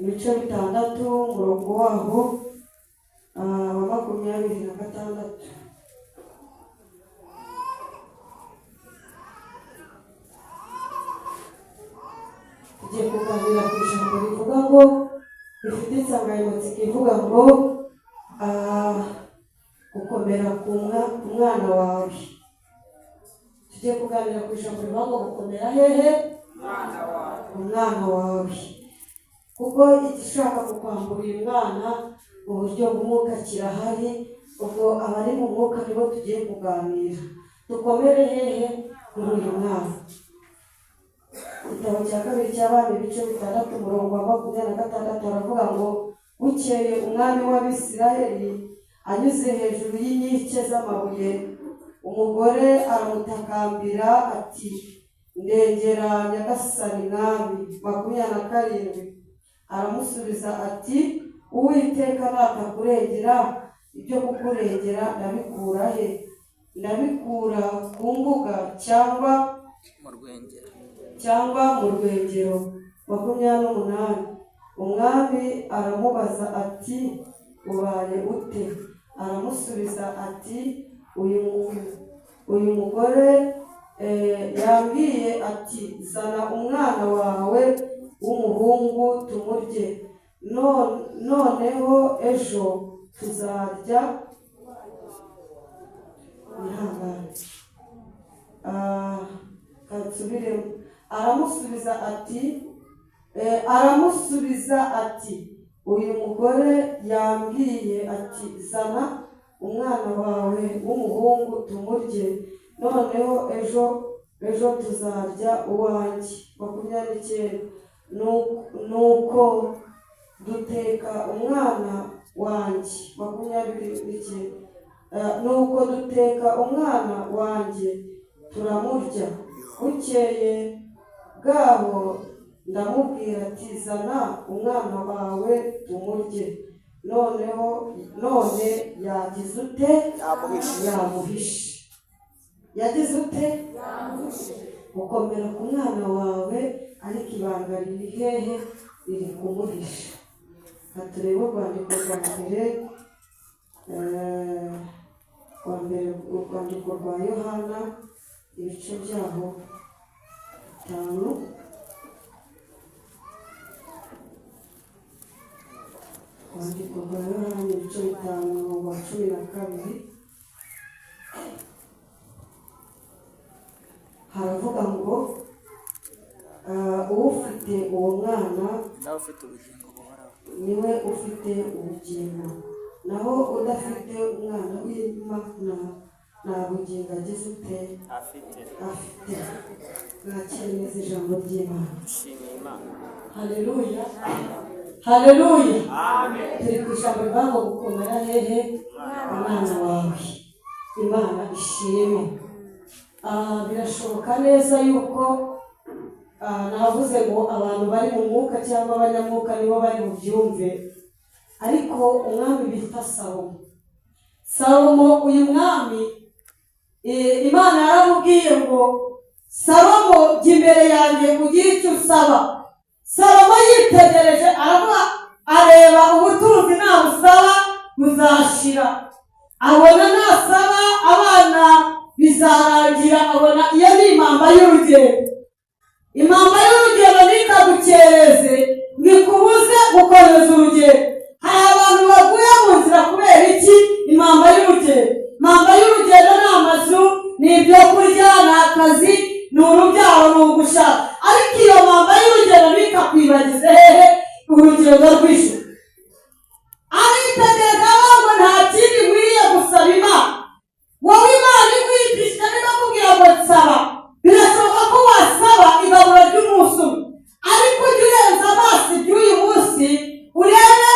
Ibice 6, umurongo waho wa 26. Tugiye kuganira ku ijambo rivuga ngo, rifite insanganyamatsiko ivuga ngo gukomera ku mwana wawe. Tugiye kuganira ku ijambo rivuga ngo gukomera hehe? Umwana wawe. Kuko igishaka kukwambura uyu mwana mu buryo bw'umwuka kirahari, ubwo abari mu mwuka nibo tugiye kuganira. Dukomere hehe kuri uyu mwana? Igitabo cya kabiri cy'Abami, ibice 6, umurongo wa 26, aravuga ngo bukeye umwami w'Abisiraheli anyuze hejuru y'inkike z'amabuye, umugore aramutakambira ati ndengera Nyagasani mwami. 27, aramusubiza ati Uwiteka natakurengera, ibyo kukurengera ndabikura he? Ndabikura ku mbuga cyangwa mu rwengero. 28, umwami aramubaza ati ubaye ute? Aramusubiza ati uyu mugore yambwiye ati zana umwana wawe w'umuhungu tumurye, noneho ejo tuzarya. Ihangane, kansubiremo. Aramusubiza ati uyu mugore yambwiye ati zana umwana wawe w'umuhungu tumurye, noneho ejo tuzarya uwanjye. 29, nuko duteka umwana wanjye. 29, nuko duteka umwana wanjye turamurya. Bukeye bwaho ndamubwira ati zana umwana wawe tumurye, none yagize ute? Yamuhishe. Yagize ute? Gukomera ku mwana wawe, ariko ibanga riri hehe? Riri kumuhisha. Turebe urwandiko rwa mbere, urwandiko rwa Yohana, ibice byaho 5. Urwandiko rwa Yohana ibice 5, umurongo wa 12, haravuga ngo ufite uwo mwana niwe ufite ubugingo, naho udafite umwana w'Imana nta bugingo agize ute? Afite. Mwakire neza ijambo ry'Imana. Haleluya, haleluya. Turi ku ijambo rivuga ngo gukomera hehe? Umwana wawe. Imana ishimwe. Birashoboka neza yuko navuze ngo abantu bari mu mwuka cyangwa abanyamwuka nibo bari bubyumve, ariko umwami bita Salomo, Salomo uyu mwami Imana yaramubwiye ngo Salomo jya imbere yanjye ugire icyo usaba. Salomo yitegereje aravuga, areba ubutunzi nabusaba buzashira, abona nasaba abana bizarangira, abona iyo ni impamba y'urugendo. Impamba y'urugendo ntikagukereze ngo ikubuze gukomeza urugendo. Hari abantu baguye mu nzira kubera iki? Impamba y'urugendo. Impamba y'urugendo ni amazu, ni ibyo kurya, ni akazi, ni urubyaro, ni ugushaka. Ariko iyo mpamba y'urugendo ntikakwibagize hehe? Urugendo rw'ijuru. Aritegereza ngo nta kindi nkwiriye gusaba Imana. Wowe Imana ikwigisha ikakubwira ngo nsaba, birashoboka ko wasaba igaburo ry'umunsi umwe, ariko ujye urenza amaso iby'uyu munsi, urebe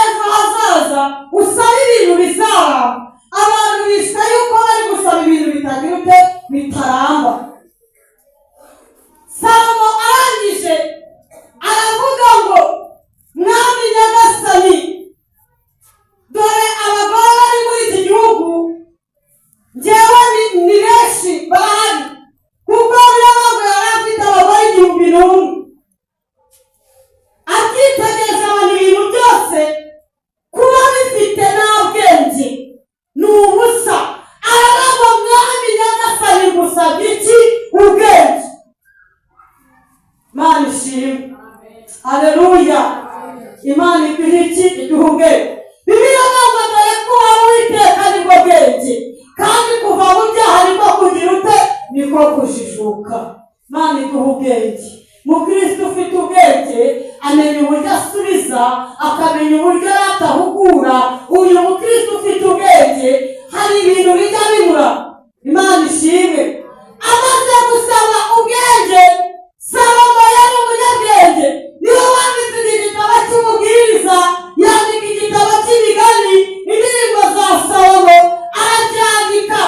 ejo hazaza, usabe ibintu bizaramba. Abantu bishuka yuko bari gusaba ibintu bitagira ute? Bitaramba. Salomo arangije aravuga ngo Yaritegereje abantu, ibintu byose kuba bifite nta bwenge ni ubusa. Aravuga: "Mwami Nyagasani, gusabye iki? Ubwenge." Imana ishimwe, haleluya! Imana iduha iki? Iduha ubwenge. Bibiliya ntabwo, dore ko waba Uwiteka nibwo bwenge, kandi kuva mu byaha niko kugira ute? Niko kujijuka. Imana iduha ubwenge. Mukristo ufite ubwenge amenya uburyo asubiza, akamenya uburyo yatahugura. Uyu mukristo ufite ubwenge hari ibintu bijya bibura. Imana ishimwe. Amaze gusaba ubwenge, Salomo yari umunyabwenge, niwe wanditse igitabo cy'Umubwiriza, yandika igitabo cy'Imigani, Indirimbo za Salomo arabyandika.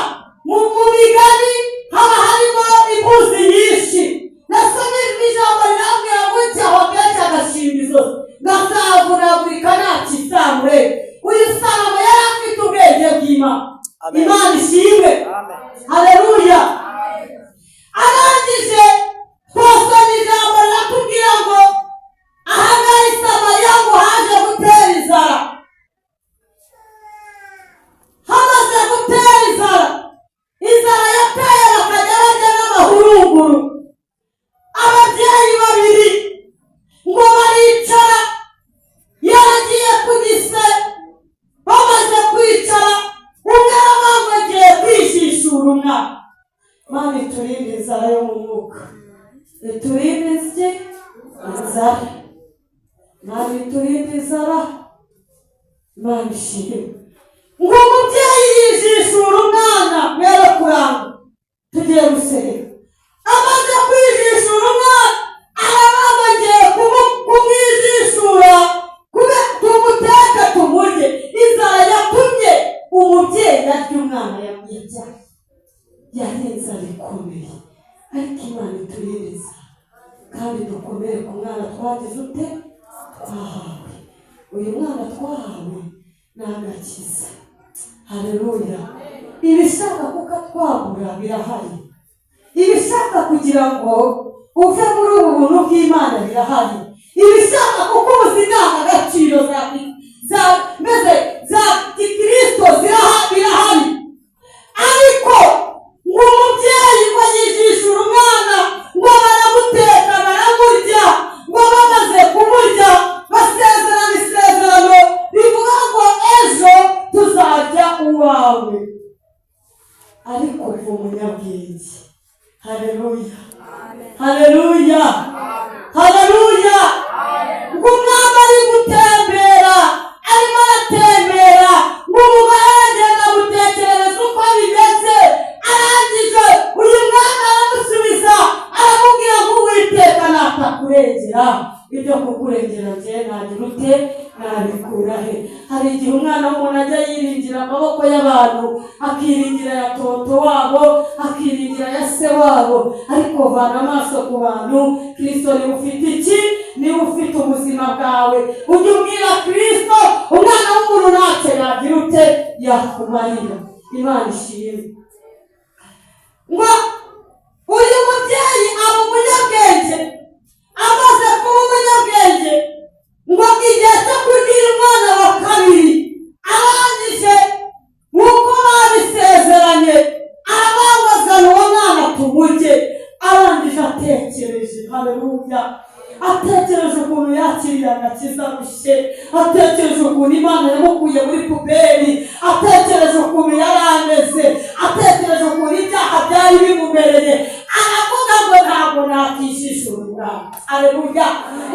Mu migani haba harimo imbuzi nyinshi. Nasomye ijambo rirambwira gutya: aho kenshi agashima izosi ngasavunagurika nta kisamure. Uyu Salomo yari afite ubwenge bw'Imana. Amen. Imana ishimwe. Amen. Haleluya! Arangije, twasoma ijambo riratubwira ngo ahangaha i Samariya ngo haje gutera inzara. Hamaze gutera inzara, inzara yateye bakajya barya n'amahurunguru. Ababyeyi babiri ngo baricara, yaragiye ku gise. Bamaze kwicara, umwe aravuga ngo agiye kwijishura umwana. Mana iturinde inzara yo mu mwuka, iturinde iki? Inzara. Mana iturinde inzara. Imana ishimwe. Ngo umubyeyi yijishura umwana mwere kuranga, tugiye gusenga. Amaze kwijishura umwana, aravuga: "Agiye kumwijishura tumuteke tumurye." Inzara yatumye umubyeyi arya umwana yabyaye, yari inzara ikomeye. Ariko Imana iturinde inzara kandi dukomere ku mwana twagize ute? Twahawe. Uyu mwana twahawe ni agakiza, haleluya! Ibishaka kukatwagura birahari, ibishaka kugira ngo uve muri ubu buntu bw'Imana birahari, ibishaka kukubuza indangagaciro za meze za gikristo birahari. Ariko ngo umubyeyi ngo yijishura umwana, ngo baramuteka baramurya. Ngo bamaze kumurya basezerana isezerano rivuga ngo ejo tuzarya uwawe. Ariko uva umunyabwenge, haleluya, haleluya, haleluya! Ngo umwami ari gutembera, arimo aratembera, ngo umugore aragenda amutekerereza uko bimeze. Arangije uyu mwami aramusubiza, aramubwira ngo Uwiteka natakurengera, ibyo kukurengera njye nagira ute? Nabikura he? Hari igihe umwana w'umuntu ajya yiringira amaboko y'abantu, akiringira ya tonto wabo, akiringira ya se wabo. Ariko vana amaso ku bantu. Kirisito niba ufite iki? Niba ufite ubuzima bwawe, ujye ubwira Kirisito. Umwana w'umuntu ntacyo yagira ute? Yakumarira. Imana ishimwe. Ngo uyu mubyeyi aba umunyabwenge. Amaze kuba umunyabwenge, ngo igihe cyo kugira umwana wa kabiri, arangije nk'uko babisezeranye, arababazana uwo mwana tumurye. Arangije atekereje, haleluya, atekereje ukuntu yakiriye agakiza rushe, atekereje ukuntu Imana yamukuye muri poubelle, atekereje ukuntu yari ameze, atekereje ukuntu ibyaha byari bimumereye, aravuga ngo ntabwo nakishishura umwana. Aleluya!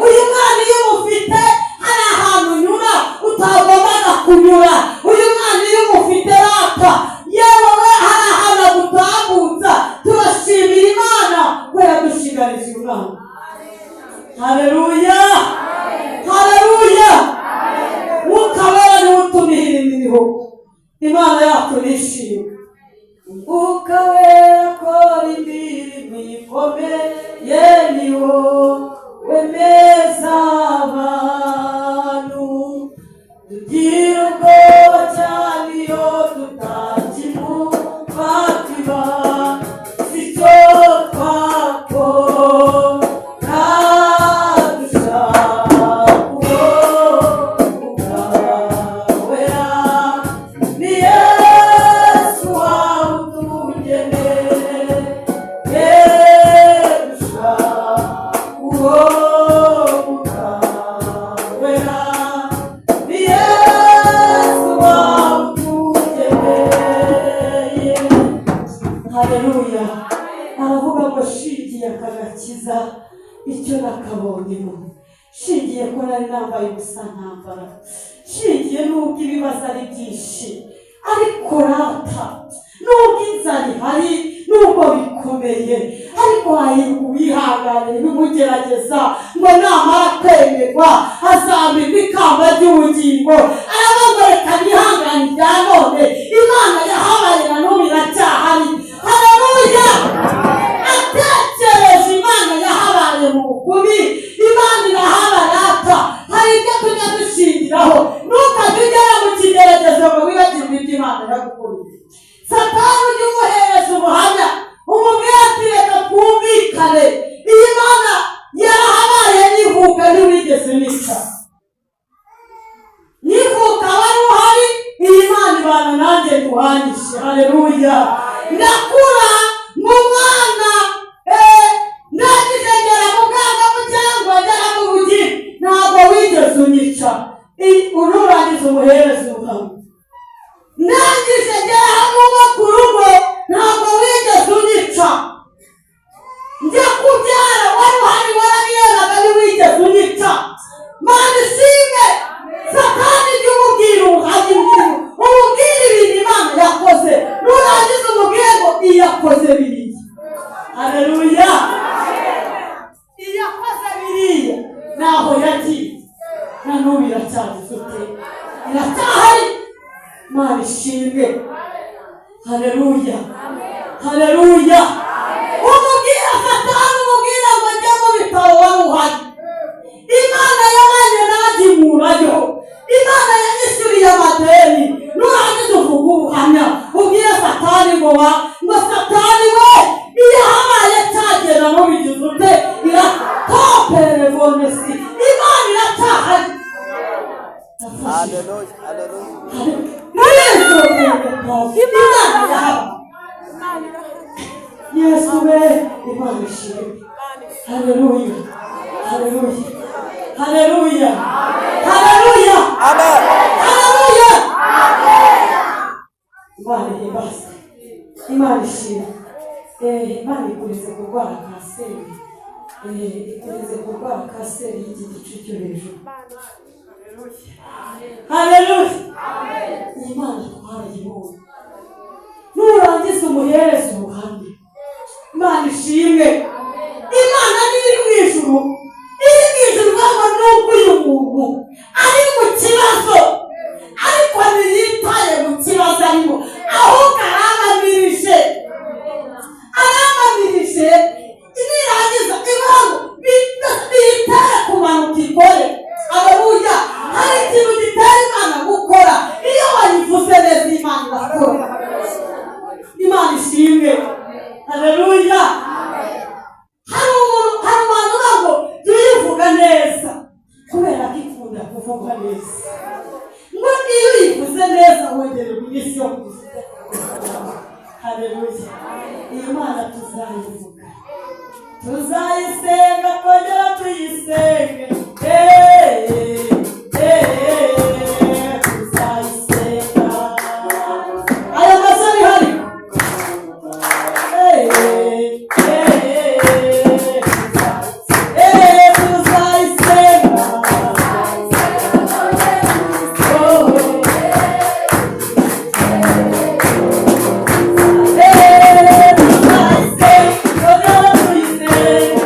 Uyu mwana iyo umufite hari ahantu unyura utagombaga kunyura. Uyu mwana iyo umufite rata, yewe we, hari ahantu agutambutsa. Turashimira Imana ko yadushigarije uyu mwana. Haleluya, haleluya! Mwuka Wera niwe utuma ihirima ibihugu. Imana yacu nishimwe. Umwuka Wera akora imirimo ikomeye, niwo wemeza abantu. Tugira ubwoba cyane iyo tutakimufatira, icyo twakora dushaka. Agakiza icyo nakabonyemo, shingiye ko nari nambaye ubusa ntambara, shingiye n'ubwo ibibazo ari byinshi, ariko rata nubwo inzara ihari, nubwo bikomeye, ariko hahirwa uwihanganira ibimugerageza, ngo namara kwemerwa azambikwa ikamba ry'ubugingo. Aravuga reka nihangane ibya none, Imana yahabaye na n'ubu iracyahari. Haleluya! Atekereje Imana yahabaye mu bukumi, Imana irahabarata. Hari ibyo tujya dushingiraho. Ntukajya ugera mu kigeragezo ngo wibagirwe ibyo Imana yagukoreye. Satani ujye umuhereza ubuhamya, umubwire ati reka twumvikane, iyi Mana yarahabaye nivuka, ntiwigeze unica. Nyivuka wari uhari, iyi Mana ibana nanjye ntiwanyishe. Haleluya! Ndakura mu mwana, ndangije ngera mu bwangavu cyangwa ngera mu bugi, ntabwo wigeze unyica. Unurangiza umuhereza ubuhamya, ndangije ngera hamwe ku rugo, ntabwo wigeze unyica. Njya kubyara wari uhari, warabirebaga, ntiwigeze unyica. Mana ishimwe! Satani jya umubwira ubuhamya, umubwire ibintu Imana yakoze. Nurangiza umubwire ngo iyakoze biriya. Haleluya! Iyakoze biriya naho yagiye na n'ubu iracyagifite, iracyahari. Mana ishimwe! Haleluya, haleluya! Umubwira Satani, umubwira ngo njya mu bitaro wari uhari, Imana yabanye nanjye inkurayo, Imana yanyishyuriye amadeni. Nurangiza uvuga ubuhamya, ubwire Satani ngo wa ngo Satani we, iyo habaye cyagera mubigize ute, iratopere bonesi, Imana iracyahari. Hallelujah. Hallelujah. Muri izo Imana yahabaye. Yesu we, Imana ishimwe! Haleluya, haleluya, haleluya, haleluya! Amen. Haleluya! Imana ihimbaze, Imana ishimwe. Imana ikurize kurwara kanseri, ikurize kurwara kanseri y'iki gice cyo hejuru. Haleluya! Iyi Mana twarayibonye. Nurangiza umuhereza ubuhamya. Imana ishimwe! Imana niyo iri mu ijuru, iri mu ijuru ivuga nubwo uyu muntu ari mu kibazo, ariko ntiyitaye mu kibazo arimo, ahubwo arabamirije, arabamirije. Nirangiza ivuga ngo biyitere kumanuka ikore. Haleluya! Hari ikintu gitera Imana gukora iyo wayivuze neza. Imana irakora. Imana ishimwe! Haleluya! Hari umuntu, hari abantu uvuga ngo tuyivuga neza kubera ko ikunda kuvugwa neza, ngo iyo uyivuze neza wongererwa iminsi yo kuyivuga. Haleluya! Iyi Mana tuzayivuga, tuzayisenga, twongera tuyisenge. Tuzayisenga. Aya masore hari. Tuzayisenga. Oh. Tuzayisenga, twongera tuyisenge.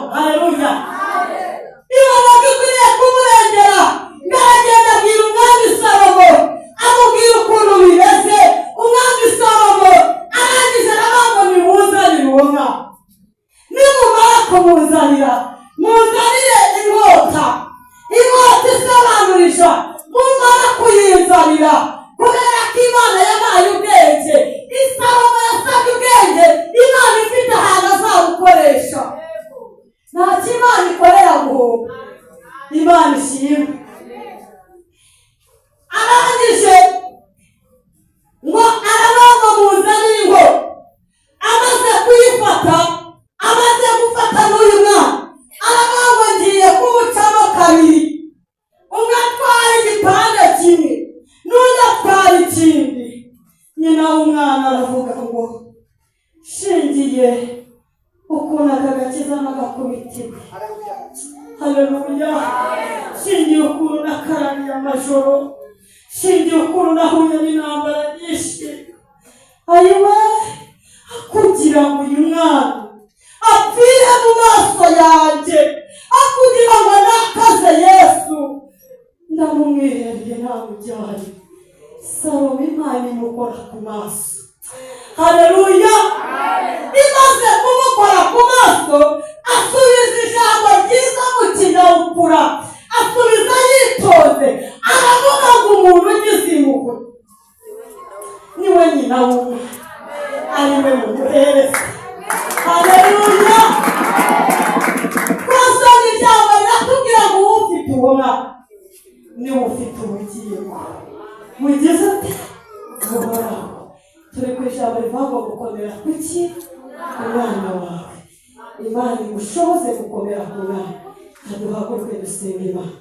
mwana. Haleluya! Ibona ko ikwiriye kumurengera. Ngaragenda abwira umwami Salomo, amubwira ukuntu bimeze. Umwami Salomo arangije aravuga ngo nimuzanire uwo mwana, nimumara kumuzanira muzanire inkota. Inkota isobanurisha, mumara kuyinzanira, kubera ko Imana yabaye ubwenge, Salomo yasabye ubwenge, Imana ifite ahantu azabukoresha. Ntacyo Imana ikorera guhunga. Imana ishimwe. Arangije ngo aravuga ngo muzanire inkota. Amaze kuyifata, amaze gufata n'uyu mwana, aravuga ngo ngiye kuwucamo kabiri, umwe atwara igipande kimwe n'undi atwara ikindi. Nyina w'umwana aravuga ngo shingiye ukuntu aka gakiza n'agakubitiwe, haleluya, shingiye ukuntu nakaraniye amajoro, shingiye ukuntu nahuye n'intambara nyinshi, ayiwe, kugira ngo uyu mwana apfire mu maso yanjye, akugira ngo nakaze Yesu, ndamumwihereye, ntamujyanye. Salomo Imana imukora ku maso. Haleluya! Imaze kumukora ku maso, asubiza ijambo ryiza mu kinyabupfura, asubiza yitonze, aravuga ngo umuntu ugize impuhwe niwe nyina w'umwana, ariwe mumuhereza. Haleluya! Twasomye ijambo riratubwira ngo ufite uwo mwana niwe ufite ubugingo bugize ute? Buhoraho. Turi ku ijambo rivuga ngo gukomera kuki? Ku mwana wawe. Imana igushoboze gukomera ku mwana. Duhaguruke dusenga Imana,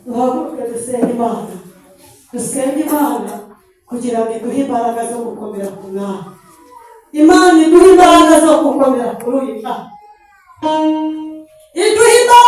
duhaguruke dusenga Imana, dusenga Imana kugira ngo iduhe imbaraga zo gukomera ku mwana. Imana iduhe imbaraga zo gukomera kuri uyu mwana, iduhe imbaraga.